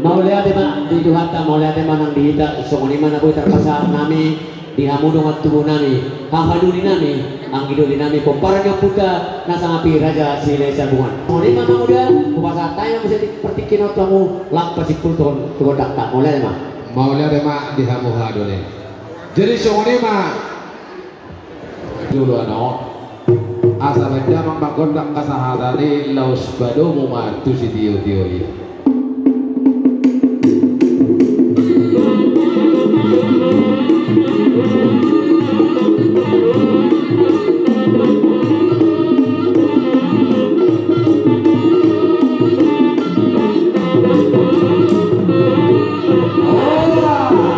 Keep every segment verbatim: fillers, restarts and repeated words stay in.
Mauliate ma di Tuhanta, mauliate ma nang di hita, songon i ma na boi tarpasahat nami di hamu dongan tubu nami, haha doli nami, anggi doli nami, pomparan ni ompunta na sangap i Raja Silahisabungan. Songon i ma Amang Uda, hupasahat hami ma muse partingkian on tu hamu, laos pasimpul tu gondangta, mauliate ma. Mauliate ma di hamu haha doli. Jadi songon i ma. Jolo anon. Asa baen damang ma gondang hasahatan i laos padomu ma tu sitiotio i.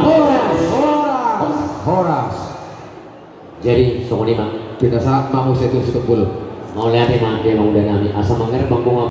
Horas, horas, horas. Jadi songon i ma. Pinasahat ma muse tu situmbul. Mauliate ma di Amang Uda nami, asa mangerbang bonga